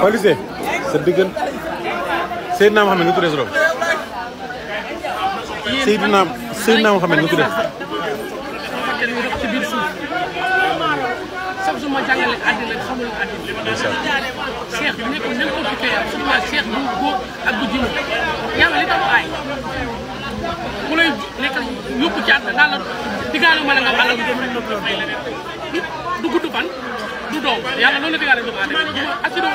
Policier sa diggante Seydina Mohamed nga tuddee sa doom Seydina Mohamed nga tuddee. chaque jour ma jàngale àddina xamul àddina. Cheikh bi nekkul n'importe qui absolument Cheikh bu góor ak bu jiw yàlla li tax aay ku lay nekkal yóbbu ci àddina daal la diggaale ma la nga àll du gudd fan du doom yàlla loolu la diggaale doomu aadama assuré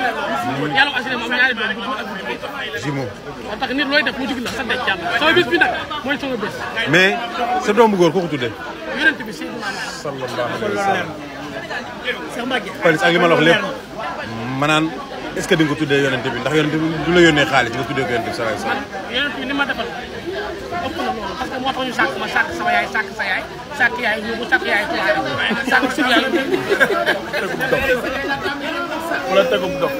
wu leen yàlla assuré moom ñaari doom bu góor ak bu jigéen. si moom. moo tax nit looy def mu jig la sant yàlla sama bés bi nag mooy sama bés. mais sa doom bu góor kooku tuddee. yonent bi Seydina Muhammad sallallahu alayhi wa sallam. Pawlish ak li ma la wax lépp ma naan est-ce que di nga ko tuddee yonent bi ndax yonent bi du la yónnee xaalis nga tuddee ko yonent bi sallallahu alayhi wa sallam. yonent bi ni ma defal ëpp na loolu parce que moo tax ñu sàkk ma sàkk sama yaay sàkk sa yaay sàkk yaay ñëw bu sàkk yaay tuwaay sàkk suñu yaay wala tegum dox.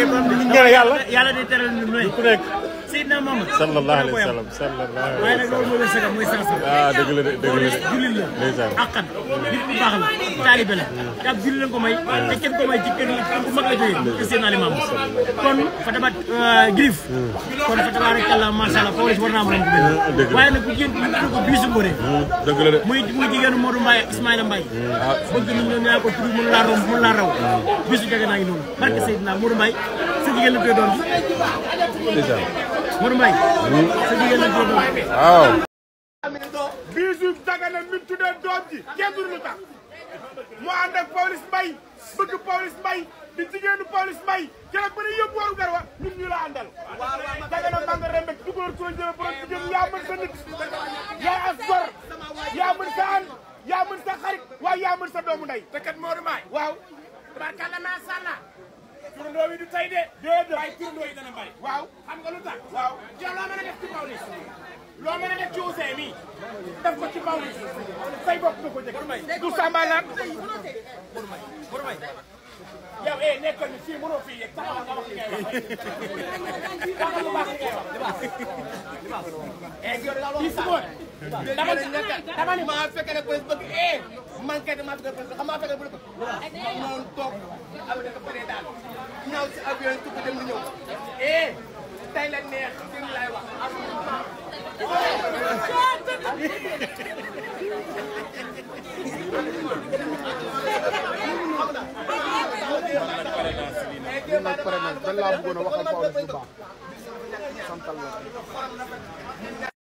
yàlla day teral ñu noy ku nekk Seydina Mohamed sallallahu alayhi wa sallam sallallahu alayhi wa sallam. waaye nag loolu mooy wërsëgam mooy sans ah dëgg la de dëgg la de. jullit la ndeysaan akkan nit ku baax la taalibe la te ab jullit lañ ko may te kenn ko may ci kër bu mag la jógee te Seydina Limaamu kon fa tabat Grif kon fa tabarakallah macha allah Pawlish war naa mën ko benn waaye nag bu jigéen ko biisu ngóore dëgg la de. muy jigéenu Modou Mbaye Ismaïla Mbaye bëgg nit ñi naa ko tudd mën laa romb mën laa raw bisu jage naa ngi noonu barke Seydina Modou Mbaye sa jigéen la koy doon ndeysaan. Modou Mbaye sa jigéen la koy doon waaw. bisu Dagana mi tuddee doom ji kenn du lu tax mu ànd ak Pawlish Mbaye bëgg Pawlish Mbaye di jigéenu Pawlish Mbaye jërëjëf ba ne yëpp waru gar wa ñun ñu la àndal. Dagana Manga Rembe dugal ko jëlee borom jigéen yaa mën sa nit yaa as gor yaa mën sa ànd yaa mën sa xarit waaye yaa mën sa doomu ndey. te kat Modou Mbaye waaw. tabarkalla macha allah. turandoo yi du tey de. déedéet waaye turandoo yi dana bay. waaw xam nga lu tax. waaw yow loo mën a def ci Pawlish loo mën a def ci Ousseyn mi def ko ci Pawlish say bopp nga ko jëkk du Samba la Modou Mbaye yow nekkal ni fii mënoo fii yegg taxawal nga wax li ngay wax taxawal bu baax li ngay wax kii si mooy dama ni maa fekkee ne police bëgg man kay damaa bëgg police xam maa fekkee bu la bëgg noonu toog am na ko bëree daal ñëw si avion yi tukki dem di ñëw tey la neex fi mu lay wax nag pare nag dañ laa bëggoon a waxal Pawlish bu baax santal la